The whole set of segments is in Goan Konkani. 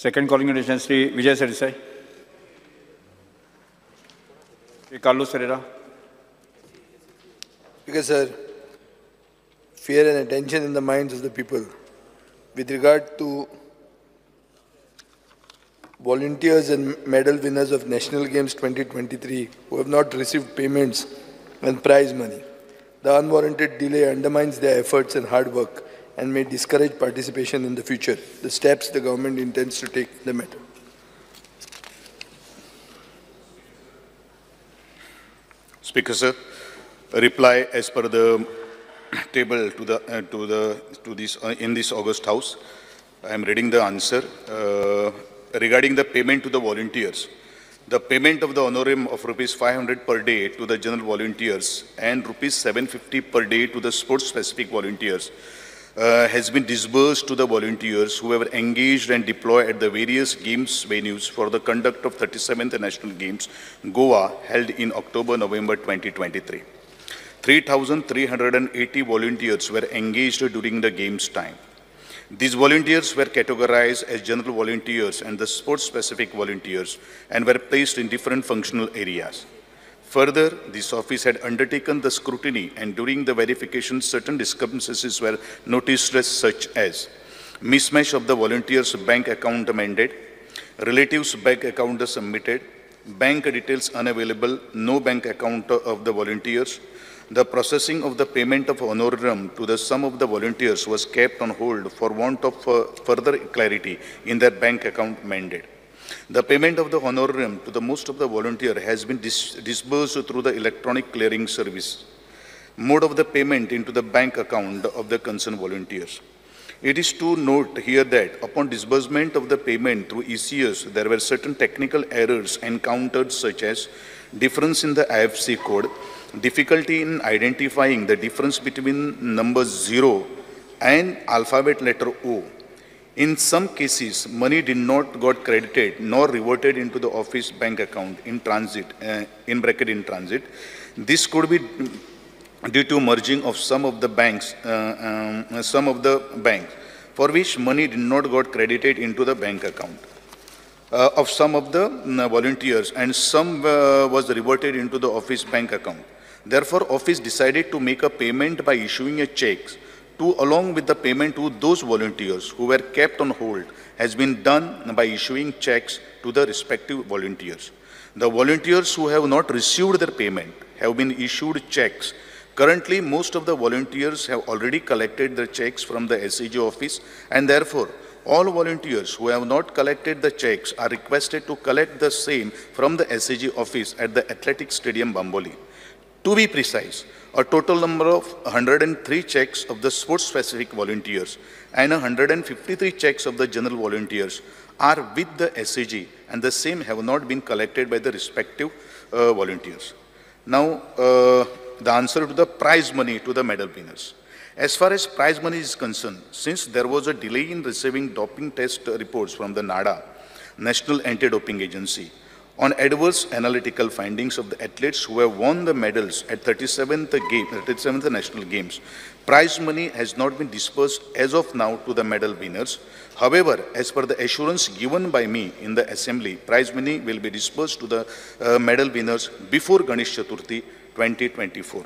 Second calling attention Shri Vijay Sardesai. Shri Carlos Ferreira. Speaker sir, fear and attention in the minds of the people with regard to volunteers and medal winners of National Games 2023 who have not received payments and prize money. The unwarranted delay undermines their efforts and hard work and may discourage participation in the future. The steps the government intends to take in the matter. Speaker sir, reply as per the table to the to this in this August House. I am reading the answer regarding the payment to the volunteers. The payment of the honorarium of rupees 500 per day to the general volunteers and rupees 750 per day to the sports-specific volunteers has been disbursed to the volunteers who were engaged and deployed at the various games venues for the conduct of 37th National Games, Goa, held in October-November 2023. 3,380 volunteers were engaged during the games time. These volunteers were categorized as general volunteers and the sports-specific volunteers and were placed in different functional areas. Further, this office had undertaken the scrutiny, and during the verification, certain discrepancies were noticed such as mismatch of the volunteers' bank account amended, relatives' bank account submitted, bank details unavailable, no bank account of the volunteers. The processing of the payment of honorarium to the sum of the volunteers was kept on hold for want of further clarity in their bank account mandate. The payment of the honorarium to the most of the volunteer has been disbursed through the electronic clearing service mode of the payment into the bank account of the concerned volunteers. It is to note here that upon disbursement of the payment through ECS, there were certain technical errors encountered such as difference in the IFC code, difficulty in identifying the difference between number 0 and alphabet letter O. In some cases, money did not got credited nor reverted into the office bank account in transit, in bracket in transit. This could be due to merging of some of the banks, for which money did not got credited into the bank account of some of the volunteers, and some was reverted into the office bank account. Therefore, office decided to make a payment by issuing a check to along with the payment to those volunteers who were kept on hold has been done by issuing checks to the respective volunteers. The volunteers who have not received their payment have been issued checks. Currently, most of the volunteers have already collected their checks from the SAG office, and therefore, all volunteers who have not collected the checks are requested to collect the same from the SAG office at the Athletic Stadium, Bambolim. To be precise, a total number of 103 checks of the sports-specific volunteers and 153 checks of the general volunteers are with the SAG, and the same have not been collected by the respective volunteers. Now, the answer to the prize money to the medal winners. As far as prize money is concerned, since there was a delay in receiving doping test reports from the NADA, National Anti-Doping Agency, on adverse analytical findings of the athletes who have won the medals at 37th National Games, prize money has not been disbursed as of now to the medal winners. However, as per the assurance given by me in the assembly, prize money will be disbursed to the medal winners before Ganesh Chaturthi 2024.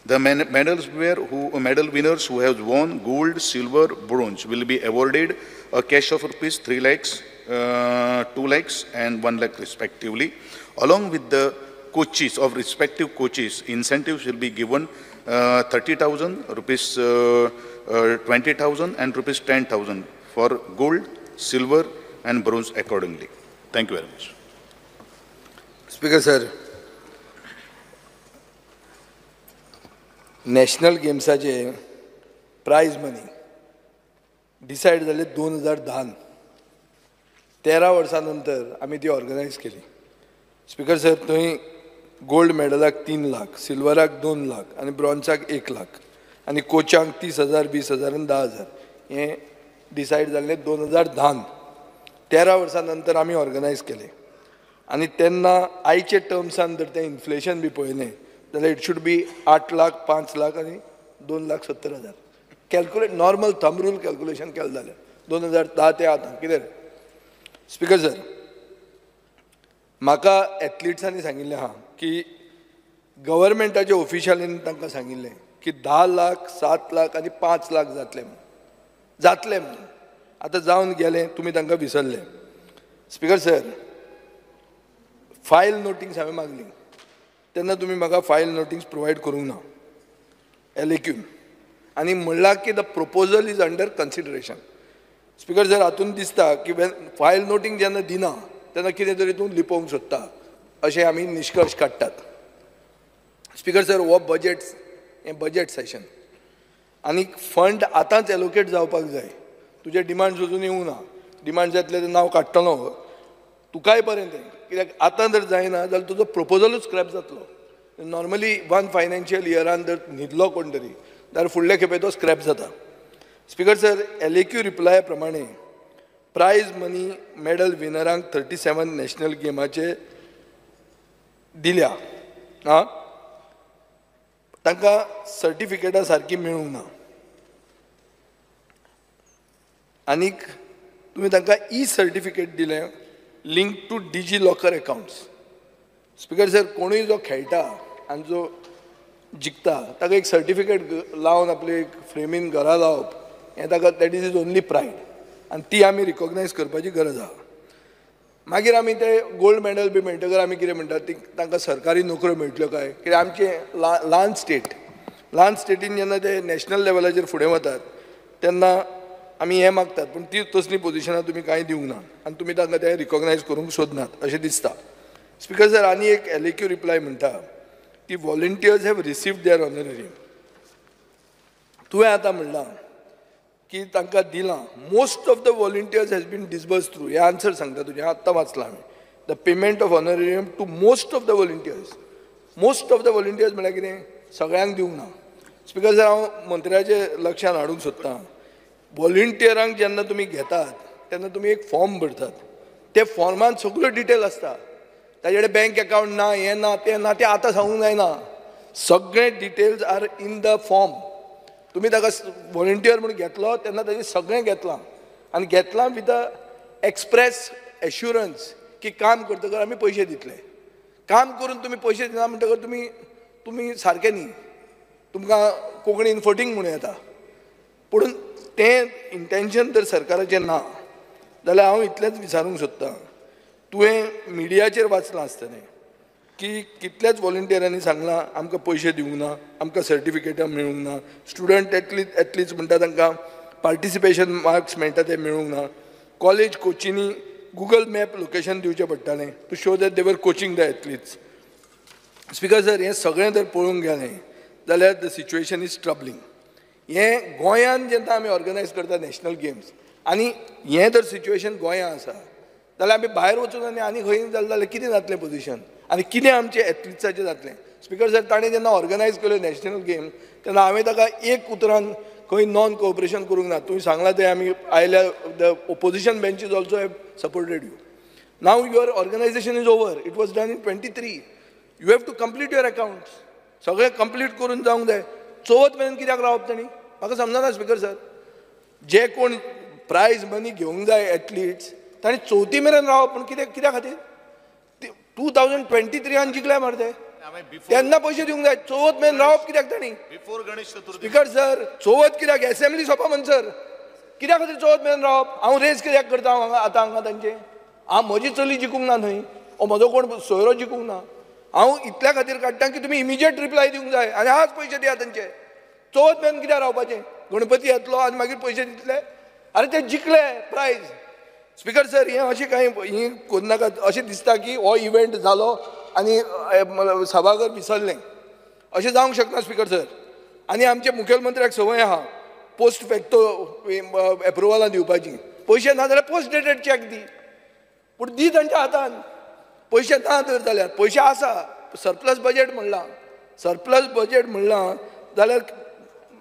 The medal winners who have won gold, silver, bronze will be awarded a cash of rupees 3 lakhs, 2 lakhs and 1 lakh respectively. Along with the coaches of respective coaches, incentives will be given 30,000, rupees 20,000 and rupees 10,000 for gold, silver and bronze accordingly. Thank you very much. Speaker sir, national गेम्साचे prize money decide जाले 2010, 13 वर्सां नंतर आमी ती ऑर्गनायज केली. स्पीकर सर, थंय गोल्ड मेडलाक 3 लाख, सिल्वराक 2 लाख आनी ब्रॉन्जाक 1 लाख आनी कोचांक 30,000, 20,000 आनी 10,000 हें डिसायड जाल्लें 2010. 13 वर्सां नंतर आमी ऑर्गनायज केलें आनी तेन्ना आयचे टर्म्सान जर तें इन्फ्लेशन बी पळयलें जाल्यार it should be 8 lakh, 5 lakh आनी 2,70,000. Calculate normal thumb rule calculation केलें जाल्यार 2010 ते आतां कितें. स्पीकर सर, म्हाका एथलिट्सांनी सांगिल्लें आहा की गव्हर्मेंटाच्या ऑफिशियलीन तांकां सांगिल्लें की 10 लाख, 7 लाख आनी 5 लाख जातले म्हणून, जातले म्हणून. आतां जावन गेलें, तुमी तांकां विसरले. स्पीकर सर, फायल नोटिंग्स हांवें मागली तेन्ना तुमी म्हाका फायल नोटिंग्स प्रोवायड करूंक ना, LAQ, आनी म्हणलां की the proposal is under consideration. Speaker sir, हातून दिसता की फायल नोटींग जेन्ना दिना तेन्ना कितें तरी तूं लिपोवंक सोदता अशें आमी निश्कर्श काडटात. स्पीकर सर, हो बजेट, हें बजेट सेशन आनी फंड आतांच एलोकेट जावपाक जाय. तुजे डिमांड्स अजून येवंक ना, डिमांड्स येतले तेन्ना हांव काडटलो, तुकाय बरें तें, कित्याक आतां जर जायना जाल्यार तुजो प्रोपोजलूच स्क्रॅप जातलो. नॉर्मली वन फायनान्शियल इयरान जर न्हिदलो कोण तरी जाल्यार फुडले खेपे तो स्क्रॅप जाता. स्पीकर सर, LAQ रिप्लाया प्रमाणे प्रायज मनी मेडल विनरांक 37 नॅशनल गेमाचे दिल्या, आं, तांकां सर्टिफिकेटां सारकी मेळूंक ना. आनीक तुमी तांकां ई सर्टिफिकेट दिलें link to DigiLocker accounts. Speaker sir, कोणूय जो खेळटा आनी जो जिखता ताका एक सर्टिफिकेट लावन आपले एक फ्रेमीन घरा लावप हें ताका that is is only pride, आनी ती आमी रिकॉग्नायज करपाची गरज आहा. मागीर आमी ते गोल्ड मेडल बी मेळटकर आमी कितें म्हणटात, ती तांकां सरकारी नोकऱ्यो मेळटल्यो काय? कित्याक आमचें ल्हान स्टेट, ल्हान स्टेटीन जेन्ना ते नॅशनल लेवलाचेर फुडें वतात तेन्ना आमी हें मागतात, पूण ती तसलीं पोजिशनां तुमी कांय दिवंक ना आनी तुमी तांकां ते रिकॉग्नायज करूंक सोदनात अशें दिसता. स्पीकर सर, आनी एक LAQ reply म्हणटा की volunteers have received their honorarium. तुवें आतां म्हणलां की तांकां दिलां, most of the volunteers has been disburse through, हें आन्सर सांगता तुजें, आत्तां वाचलां हांवें. The payment of honorarium to most of the volunteers, most of the volunteers म्हळ्यार कितें, सगळ्यांक दिवंक ना. स्पीकर सर, हांव मंत्र्याचे लक्षांत हाडूंक सोदतां, वॉलंटियरांक जेन्ना तुमी घेतात तेन्ना तुमी एक फॉर्म भरतात, ते फॉर्मान सगळ्यो डिटेल आसता. ताजे कडेन बँक अकावंट ना, हें ना, तें ना, तें आतां सांगूंक जायना, सगळे details are in the form. तुमी ताका वॉलंटियर म्हणून घेतलो तेन्ना ताजें सगळें घेतलां आनी घेतलां विथ अ एक्सप्रेस एश्युरन्स की काम करतकर आमी पयशे दितले. काम करून तुमी पयशे दिना म्हणटकर तुमी तुमी सारकें न्ही, तुमकां कोंकणीन फटींग म्हणूं येता. पूण तें इंटेन्शन जर सरकाराचें ना जाल्यार हांव इतलेंच विचारूंक सोदतां, तुवें मिडियाचेर वाचलां आसतलें की कितल्याच वॉलंटियरांनी सांगलां आमकां पयशे दिवंक ना, आमकां सर्टिफिकेटां मेळूंक ना, स्टुडंट एथलीट्स म्हणटा तांकां पार्टिसिपेशन मार्क्स मेळटा ते मेळूंक ना, कॉलेज कोचिंनी गुगल मॅप लोकेशन दिवचें पडटालें to show that they were coaching the athletes. Speaker sir, हें सगळें जर पळोवंक गेलें जाल्यार the situation is troubling. हें गोंयांत जेन्ना आमी ऑर्गनायज करता नॅशनल गेम्स आनी हें जर सिच्युएशन गोंयांत आसा जाल्यार आमी भायर वचून आनी आनी खंय जालें जाल्यार कितें जातलें पोजिशन आनी कितें आमचें एथलिट्साचें जातलें. स्पीकर सर, ताणें जेन्ना ऑर्गनायज केल्यो नॅशनल गेम तेन्ना हांवें ताका एक उतरान खंय नॉन कोऑपरेशन करूंक ना. तुवें सांगलां तें आमी आयल्या, the opposition benches also have supported you. Now your organisation is over, it was done in 23, you have to complete your accounts, सगळें कंप्लीट करून जावंक जाय. चवथ मेरेन कित्याक रावप तांणी म्हाका समजना. स्पीकर सर, जे कोण प्रायज मनी घेवंक जाय एथलिट्स तांणी चवथी मेरेन रावप, पूण कित्याक कित्या खातीर? 2023 जिखले मरे ते, तेन्ना पयशे दिवंक जाय. चवथ मेरेन रावप कित्याक तांणी? स्पीकर सर, चवथ कित्याक? एसेंब्ली सोंपा म्हणसर कित्या खातीर चवथ मेरेन रावप? हांव रेस कित्याक करता हांगा आतां हांगा तांचे? हांव म्हजी चली जिखूंक ना न्हय, ओ म्हजो कोण सोयरो जिखूंक ना, हांव इतल्या खातीर काडटा की तुमी इमिजिएट रिप्लाय दिवंक जाय आनी आज पयशे दिया तांचे. चवथ मेरेन कित्याक रावपाचें? गणपती येतलो आनी मागीर पयशे दितले? आरे ते जिखले प्रायज. स्पीकर सर, हें अशें कांय हें करूं नाका. अशें दिसता की हो इव्हेंट जालो आनी सभाघर विसरलें, अशें जावंक शकना स्पीकर सर. आनी आमच्या मुखेलमंत्र्याक संवय आहा पोस्ट फॅक्टो एप्रुवलां दिवपाची, पयशे ना जाल्यार पोस्ट डेटेड चॅक दी, पूण दी तांच्या हातान. पयशे ना तर जाल्यार पयशे आसा, सरप्लस बजेट म्हणलां, सरप्लस बजेट म्हणलां जाल्यार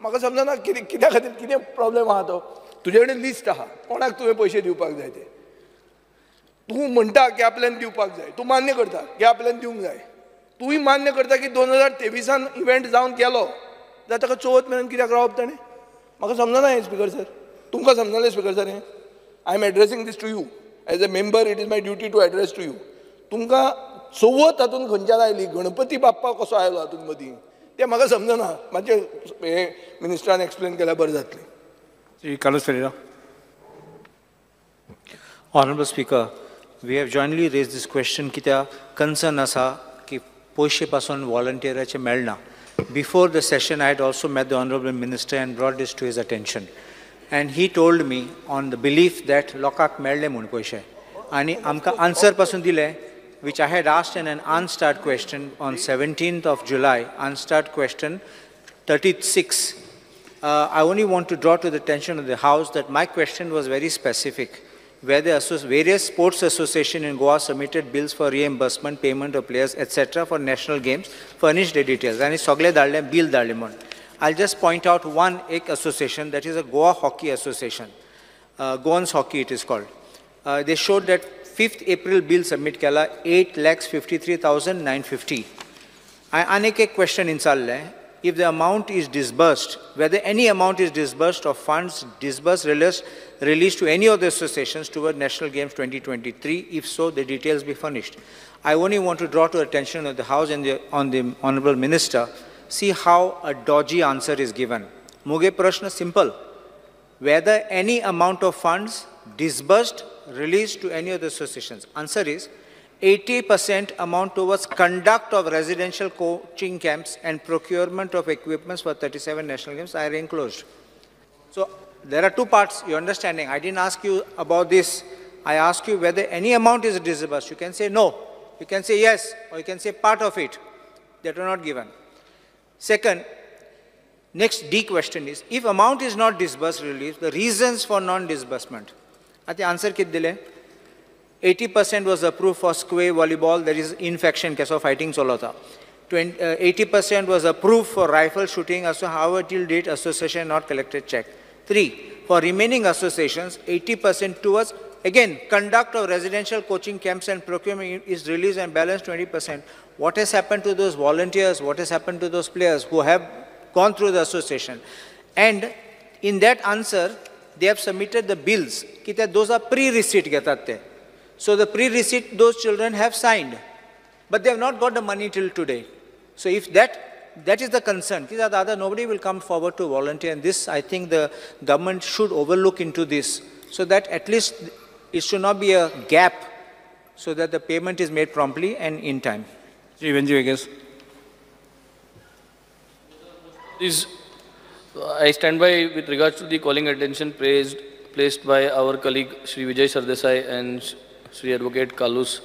म्हाका समजना कितें कित्या खातीर कितें प्रॉब्लेम आहा तो. तुजे कडेन लिस्ट आहा कोणाक तुवें पयशे दिवपाक जाय ते, तूं म्हणटा की आपल्यान दिवपाक जाय, तूं मान्य करता की आपल्यान दिवंक जाय, तूंय मान्य करता की 2023 इव्हेंट जावन गेलो जाल्यार ताका चवथ मेरेन कित्याक रावप ताणें? म्हाका समजना हें स्पीकर सर. तुमकां समजलें स्पीकर सर हें? I am addressing this to you. As a member it is my duty to address to you. तुमकां चवथ हातूंत खंयच्यान आयली, गणपती बाप्पा कसो आयलो हातूंत मदीं तें म्हाका समजना. मातशें हें मिनिस्टरान एक्सप्लेन केल्यार बरें जातलें. Shri Carlos Ferreira. Honorable Speaker, we have jointly raised this question कित्याक concern आसा की पयशे पासून वॉलंटियराचे मेळना. Before the session, I had also met the Honorable Minister and brought this to his attention. And he told me on the belief that लोकांक मेळ्ळे म्हूण पयशे आनी आमकां आन्सर पासून दिले, which I had asked in an unstarred question on 17th of July, unstarred question 36. I only want to draw to the attention of the House that my question was very specific, where the various sports associations in Goa submitted bills for reimbursement, payment of players, etc. for national games, furnished the details. And sogle darle, bill darle mon. I'll just point out one ek association, that is a Goa Hockey Association. Goans Hockey it is called. They showed that 5th April bill submit kela 8,53,950. I anek ek question insalle. If the amount is disbursed, whether any amount is disbursed or funds disbursed released to any of the associations toward National Games 2023, if so, the details be furnished. I only want to draw to attention of the House and on the Honorable Minister, see how a dodgy answer is given. Muge prashna simple. Whether any amount of funds disbursed, released to any of the associations. Answer is 80% amount towards conduct of residential coaching camps and procurement of equipments for 37 national games are enclosed. So there are two parts, your understanding. I didn't ask you about this. I asked you whether any amount is disbursed. You can say no, you can say yes, or you can say part of it that were not given. Second, next D question is, if amount is not disbursed, released, the reasons for non-disbursement. At the answer kit dile, 80% was approved for square volleyball, there is infection case of fighting cholota. 80% was approved for rifle shooting, also however till date association not collected check. 3, for remaining associations, 80% towards, again, conduct of residential coaching camps and procurement is released and balance 20%. What has happened to those volunteers? What has happened to those players who have gone through the association? And in that answer, they have submitted the bills. Those are pre-receipt getat te. So the pre-receipt those children have signed, but they have not got the money till today. So if that is the concern, other nobody will come forward to volunteer, and this I think the government should overlook into this, so that at least it should not be a gap, so that the payment is made promptly and in time. Shri Venji Vegas. This, I stand by with regards to the calling attention placed by our colleague Shri Vijay Sardesai and Shri Advocate Carlos.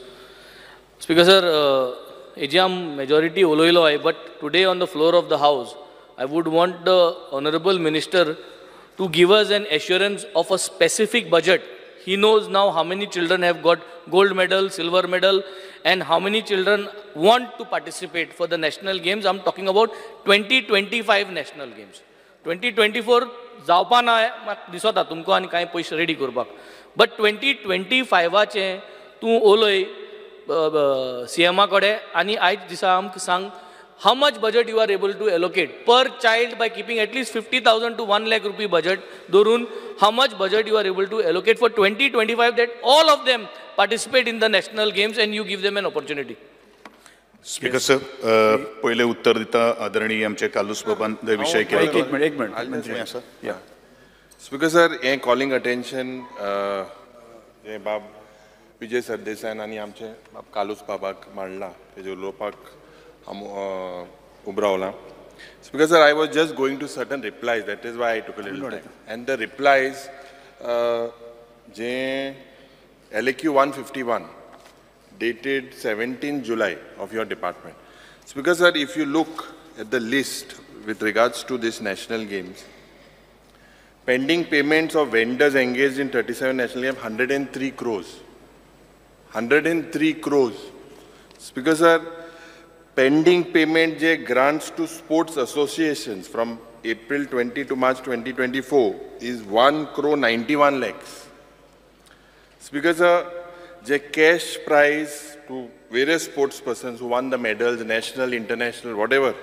Speaker sir, AGM majority oloilo, but today on the floor of the House, I would want the Honorable Minister to give us an assurance of a specific budget. He knows now how many children have got gold medal, silver medal, and how many children want to participate for the national games. I'm talking about 2025 national games. 2024 जावपा ना दिसता तुमकां आनी कांय पयशे रेडी करपाक, बट 2025 तूं उलय सीएमा कडेन आनी आयज दिसा आमकां सांग how much budget you are able to allocate per child by keeping at least 50,000 to 1 lakh rupee budget धरून, how much budget you are able to allocate for 2025 that all of them participate in the national games and you give them an opportunity. Speaker sir, पयले उत्तर दिता आदरणीय आमचे कार्लूस बाबान विशय केला. एक मिनिट, एक मिनिट. स्पीकर सर, हें कॉलिंग अटेन्शन जें बाब विजय सरदेसायान आनी आमचे बाब कार्लूस बाबाक मांडला तेजेर उलोवपाक हांव उबो रावलां. Speaker sir, I was just going to certain replies, that is why I took a little time. And the replies J LAQ 151 dated 17 July of your department. Speaker sir, if you look at the list with regards to this national games, pending payments of vendors engaged in 37 national games, 103 crores. 103 crores. Speaker sir, pending payment je grants to sports associations from April 20 to March 2024 is 1 crore 91 lakhs. Speaker sir, je cash prize to various sports persons who won the medals, national, international, whatever,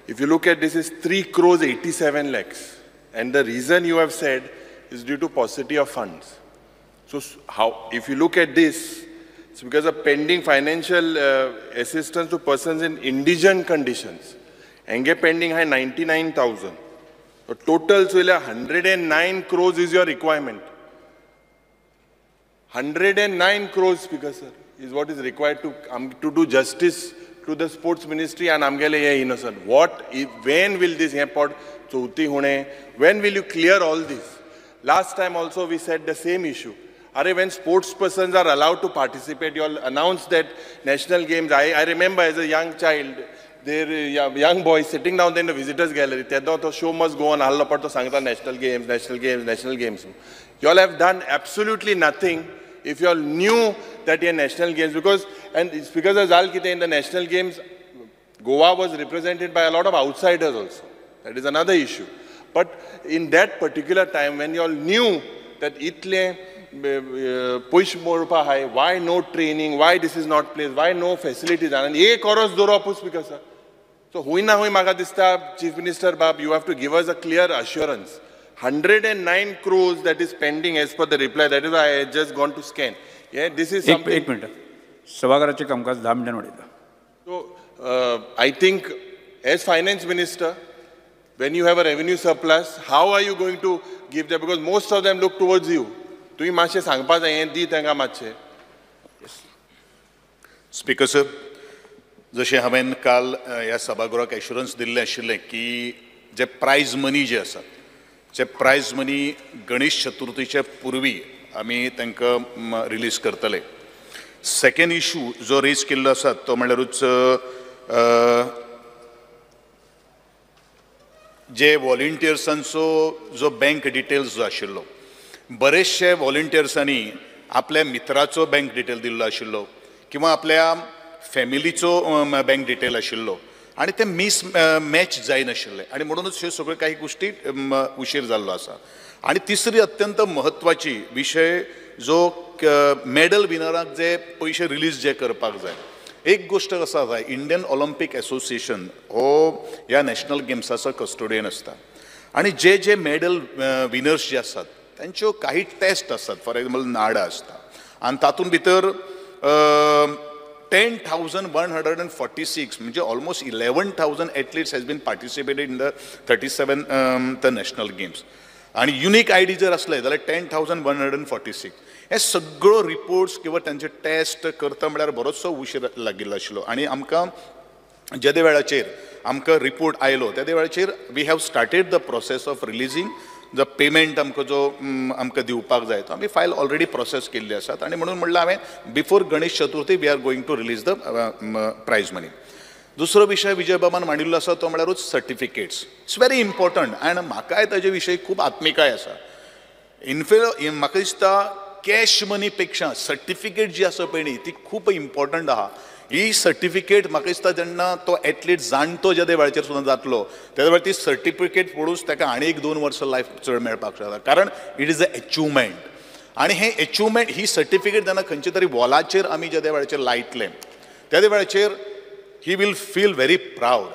if you look at this is 3 crores 87 lakhs. And the reason you have said is due to paucity of funds. So how, if you look at this, it's because of pending financial assistance to persons in indigent conditions. Henge pending hai 99,000. So total 109 crores is your requirement. 109 crores, Speaker sir, is what is required to do justice to the sports ministry and amgele ye innocent. What, if, when will this happen? When will you clear all this? Last time also we said the same issue. Are when sports persons are allowed to participate, you all announced that national games. I remember as a young child, there young boys sitting down there in the visitors gallery. The show must go on. National games, national games, national games. You all have done absolutely nothing. If you all knew that your national games, because, and it's because as Al Kite in the national games, Goa was represented by a lot of outsiders also. That is another issue. But in that particular time, when you all knew that itle push morpa hai, why no training, why this is not placed, why no facilities, and ek oros doro because sir. So hui na hui maga dista, Chief Minister Bab, you have to give us a clear assurance. 109 crores that is pending as per the reply. That is why I had just gone to scan. Yeah, this is something. एक minute. सभागृहाचे कामकाज 10 मिनिटांनी वाढयता. So, I think as finance minister, when you have a revenue surplus, how are you going to give them? Because most of them look towards you. तुमी मातशें सांगपा जाय हें दी तांकां मातशें. Speaker sir, जशें हांवें काल ह्या सभागृहाक एश्युरन्स दिल्लें आशिल्लें की जे प्रायज मनी जे आसा, जे प्रायज मनी गणेश चतुर्थीच्या पूर्वी आमी तांकां रिलीज करतले. सेकंड इशू जो रेज केल्लो आसा तो म्हणल्यारूच जे वॉलंटियर्सांचो जो बँक डिटेल्स जो आशिल्लो, बरेचशे वॉलंटियर्सांनी आपल्या मित्राचो बँक डिटेल दिल्लो आशिल्लो किंवा आपल्या फॅमिलीचो बँक डिटेल आशिल्लो आनी ते मिस मॅच जायनाशिल्ले आनी म्हणूनच ह्यो सगळ्यो काही गोश्टी उशीर जाल्लो आसा. आनी तिसरी अत्यंत म्हत्वाची विशय जो मॅडल विनराक जे पयशे रिलीज जे करपाक जाय. एक गोश्ट आसा जाय, इंडियन ऑलिम्पीक एसोसिएशन हो ह्या नॅशनल गेम्साचो कस्टोडियन आसता आनी जे जे मॅडल विनर्स जे आसात तांच्यो काही टेस्ट आसतात. फॉर एग्जाम्पल नाडा आसता आनी तातूंत भितर 10,146 म्हणजे almost 11,000 athletes has been participated in the 37th national games. आनी युनीक I D जर आसले जाल्यार 10,146. हे सगळो रिपोर्ट्स किंवा तांचे टेस्ट करता म्हळ्यार बरोचसो उशीर लागिल्लो आशिल्लो आनी आमकां जेदे वेळाचेर आमकां रिपोर्ट आयलो तेदे वेळाचेर we have started the process of releasing the payment. आमकां जो आमकां दिवपाक जाय तो आमी फायल ऑलरेडी प्रोसेस केल्ली आसात आनी म्हणून म्हणलां हांवें before Ganesh Chaturthi we are going to release the prize money. दुसरो विशय विजय बाबान मांडिल्लो आसा तो म्हळ्यारूच सर्टिफिकेट्स. It's very important आनी म्हाकाय ताजे विशयी खूब आत्मिकाय आसा. इनफे म्हाका दिसता कॅश मनी पेक्षा सर्टिफिकेट जी आसा पळय न्ही ती खूब इम्पॉर्टंट आहा. ही सर्टिफिकेट म्हाका दिसता जेन्ना तो एथलीट जाणटो जेदे वेळाचेर सुद्दां जातलो तेदे वेळार ती सर्टिफिकेट पळोवनूच ताका आनी एक 2 वर्सां लायफ चड मेळपाक शकता, कारण it is a achievement. आनी हें एचिवमेंट ही सर्टिफिकेट जेन्ना खंयच्या तरी वॉलाचेर आमी जेदे वेळाचेर लायतले तेदे वेळाचेर he will feel very proud.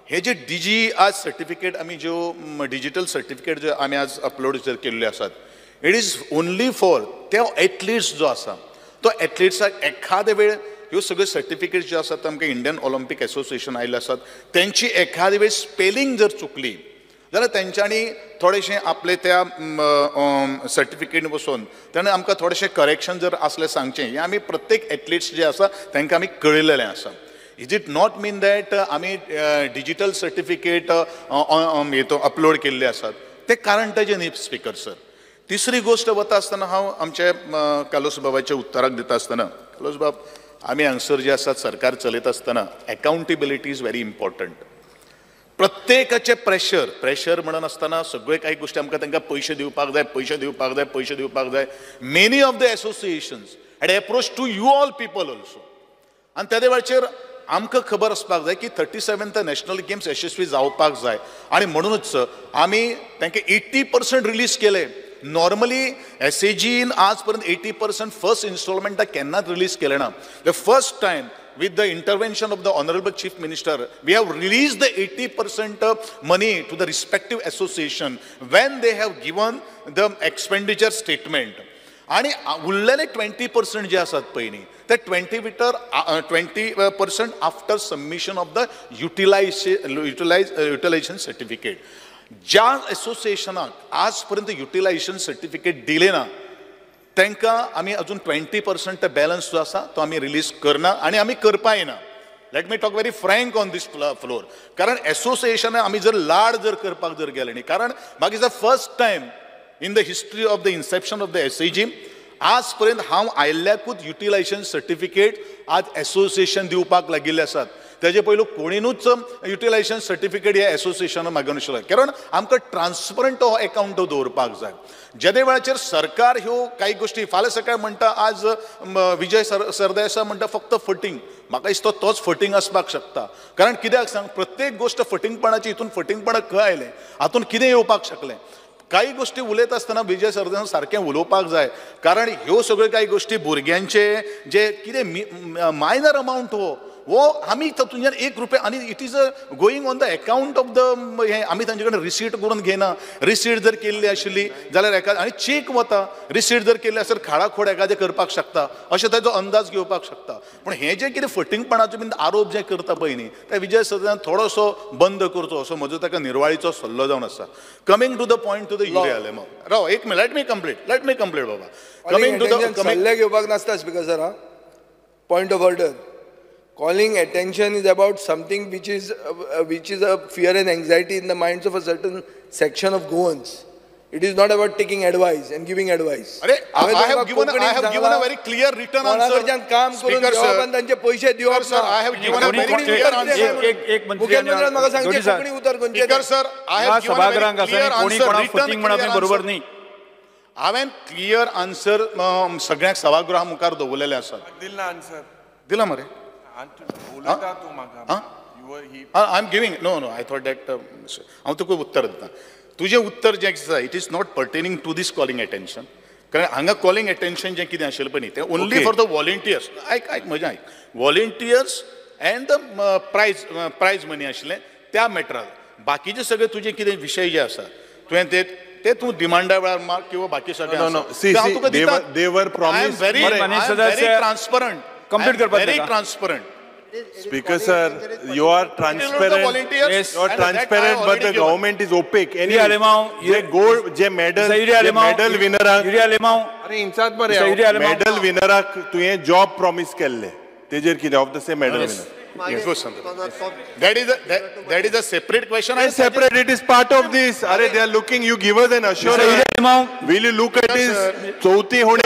हे जे डिजी आज सर्टिफिकेट आमी ज्यो डिजिटल सर्टिफिकेट ज्यो आमी आज अपलोड जर केल्ल्यो आसात, it is only for त्या एथलीट्स जो आसा तो एथलीट्साक एखादे वेळ ह्यो सगळ्यो सर्टिफिकेट्स ज्यो आसात आमकां इंडियन ऑलिम्पीक एसोसिएशन आयिल्ले आसात तेंची एखादे वेळ स्पेलिंग जर चुकली जाल्यार तेंच्यांनी थोडेशें आपले त्या सर्टिफिकेट बसोवन ताणें आमकां थोडेशें करेक्शन जर आसलें सांगचें, हें आमी प्रत्येक एथलीट्स जे आसा तांकां आमी कळयलेलें आसा. Is it not mean that आमी डिजिटल सर्टिफिकेट अपलोड केल्ले आसात तें कारण ताजें न्ही स्पीकर सर. तिसरी गोश्ट वता आसतना हांव आमचे कार्लोस बाबाच्या उत्तराक दिता आसतना, कार्लोस बाब आमी हांगसर जे आसात सरकार चलयता आसतना अकाउंटेबिलिटी is very important. प्रत्येकाचें प्रेशर प्रेशर म्हणून आसतना सगळे काही गोश्टी आमकां तांकां पयशे दिवपाक जाय, पयशे दिवपाक जाय, पयशे दिवपाक जाय. Many of the associations had approach to you all people also. आनी तेदे वेळाचेर आमकां खबर आसपाक जाय की 37th national games यशस्वी जावपाक जाय आनी म्हणूनच आमी तांकां 80% रिलीज केले. नॉर्मली एसएजीन आज पर्यंत 80% फर्स्ट इन्स्टॉलमेंटाक केन्नाच रिलीज केलें ना. The first time with the intervention of the Honorable Chief Minister, we have released the 80% money to the respective association when they have given the expenditure statement. आनी उरलेले 20% जे आसात पळय न्ही ते 20% after submission of the utilisation certificate. ज्या एसोसिएशनाक आज पर्यंत युटिलायझेशन सर्टिफिकेट दिले ना तांकां आमी अजून 20% बॅलन्स जो आसा तो आमी रिलीज करना आनी आमी करपाय ना. Let me talk very frank on this floor. कारण एसोसिएशन आमी जर लाड जर करपाक जर गेले न्ही, कारण मागीर the first time in the history of the inception of the SAG आज पर्यंत हांव आयिल्ल्याकूच युटिलायझेशन सर्टिफिकेट आज एसोसिएशन दिवपाक लागिल्ले आसात. तेजे पयलू कोणीनूच युटिलायझेशन सर्टिफिकेट ह्या एसोसिएशनान मागून नाशिल्लें, कारण आमकां ट्रान्सपरंट हो एकावंट दवरपाक जाय. जेदे वेळाचेर सरकार ह्यो कांय गोश्टी फाल्यां सकाळी म्हणटा, आज विजय सरदेसाय म्हणटा फक्त फटींग, म्हाका दिसता तोच फटींग आसपाक शकता. कारण कित्याक सांग, प्रत्येक गोश्ट फटींगपणाची, हितून फटींगपणाक खंय आयलें, हातून कितें येवपाक शकलें. काही गोश्टी उलयता आसतना विजय सरदेसाय सारकें उलोवपाक जाय, कारण ह्यो सगळ्यो कांय गोश्टी भुरग्यांचे जे कितें मायनर अमावंट हो आमी तातूंतल्यान 1 रुपया आनी it is a going on the account of the हें आमी तांचे कडेन रिसीट करून घेना. रिसीट जर केल्ली आशिल्ली जाल्यार एका आनी चेक वता, रिसीट जर केल्ली आसल्यार खाडाखोड एखादें करपाक शकता, अशें ताजो अंदाज घेवपाक शकता. पूण हें जें कितें फटींगपणाचो बीन आरोप जे करता पळय न्ही ते विजय सरदेसाय थोडोसो बंद करचो असो म्हजो ताका निर्वाळीचो सल्लो जावन आसा. Coming to the point to the Yuri Alemao, राव एक minute, let me complete Baba. Coming to the सल्ले घेवपाक नासता speaker sir. Point of order. Calling attention is about something which is a fear and anxiety in the minds of a certain section of Goans. It is not about taking advice and giving advice. Arey, I have given a very clear written answer. Speaker sir, I have given a very clear answer. Speaker sir, I have given a very clear answer. Written clear answer. हांवें क्लियर आन्सर सगळ्यांक सभागृहा मुखार दवरलेले आसा. दिला आन्सर दिला मरे. I am giving no no I thought that हांव तुका उत्तर दिता. तुजें उत्तर जें आसा it is not pertaining to this calling attention, कारण हांगा कॉलिंग एटेन्शन जें कितें आशिल्लें पळय न्ही तें ओन्ली फॉर the volunteers. आयक आयक म्हजें आयक, volunteers and the prize money आशिल्लें त्या मॅटराक. बाकीचे सगळे तुजे कितें विशय जे आसा तुवें ते तूं डिमांडा वेळार मार किंवा बाकी सगळें. Transparent complete very transparent. Speaker sir, you are transparent. Yes. You are transparent, but the government is opaque. Anyway, J gold, J medal, J medal winner, अरे इंसात बरे medal winner तुवें job promise केल्ले, तेजेर कितें of the same medal winner. That is a separate question. It's separate. It is part of this. Are they are looking? You give us an assurance. Will you look at this? चौथी होणे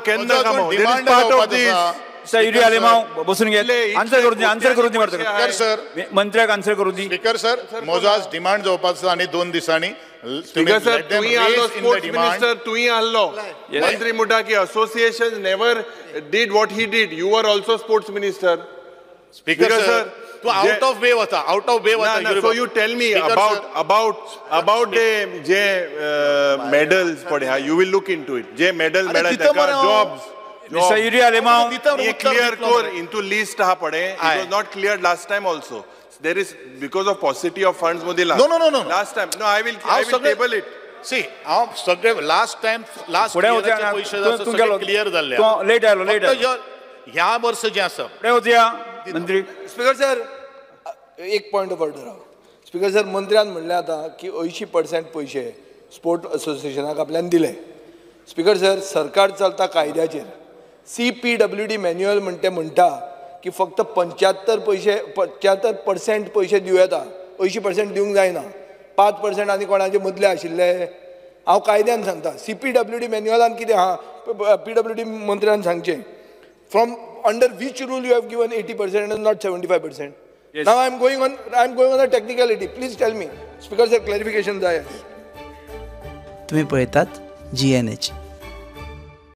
केन्ना काम? It is part of this. Sir, Yuri Alemao बसून घे. आन्सर करून दी, आन्सर करून दी स्पीकर सर, मंत्र्याक आन्सर करून दी. स्पीकर सर, म्हजो आज डिमांड जावपाचो आनी 2 दिसांनी. स्पीकर सर, तुवें आहलो स्पोर्ट्स मिनिस्टर, तुवें आहलो मंत्री म्हणटा की association never did what he did. You are also sports minister. Speaker sir, तूं आउट ऑफ वे वता, आउट ऑफ वे वता. So you tell me about the J medals पळय, you will look into it. J medal मेळ्ळा ताका jobs. Mr. Yuri Alemao, clear core into list ha pade. It was not cleared last time also. There is because of paucity of funds modila. No, no, no, no. Last time. No, I will table it. See, हांव सगळे last time last पयशे सगळे क्लियर जाल्ले. लेट आयलो, लेट आयलो. ह्या वर्स जें आसा फुडें वचया मंत्री. स्पीकर सर, एक पॉयंट ऑफ ऑर्डर. हांव स्पीकर सर, मंत्र्यान म्हणलें आतां की 80% पयशे स्पोर्ट असोसिएशनाक आपल्यान दिले. स्पीकर सर, सरकार चलता कायद्याचेर. CPWD manual म्हणटे म्हणटा की फक्त 75% पयशे दिवं येता, 80% दिवंक जायना. 5% आनी कोणाचे मदले आशिल्ले. हांव कायद्यान सांगता, CPWD मॅन्युअलान कितें आहा, PWD मंत्र्यान सांगचें from under which rule you have given 80% and not 75%. Now I am going on a technicality. Please tell me speaker sir, clarification जाय. तुमी पळयतात GNH.